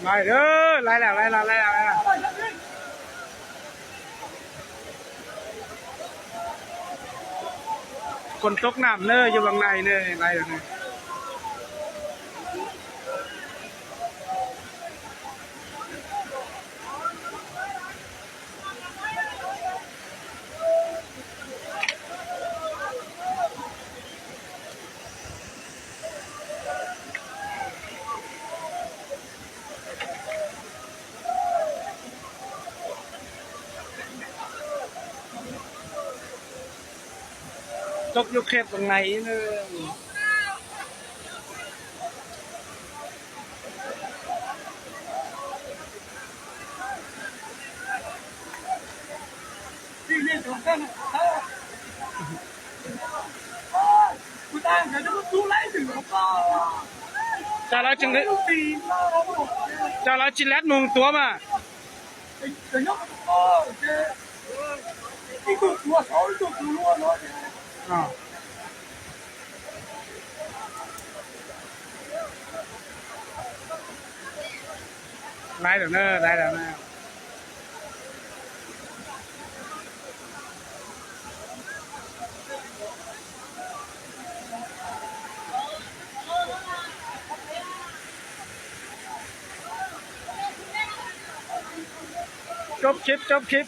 Lais, lais lawm, lais lawm, lais lawm. Kon tob nam na, yog vas nais na, lais lawm na. Tob yuav qhia vas nais na. Cas lawv tsis, cas lawv tsis lab moog tuav mas. Lais lawm na, lais lawm na. Coob khib, coob khib.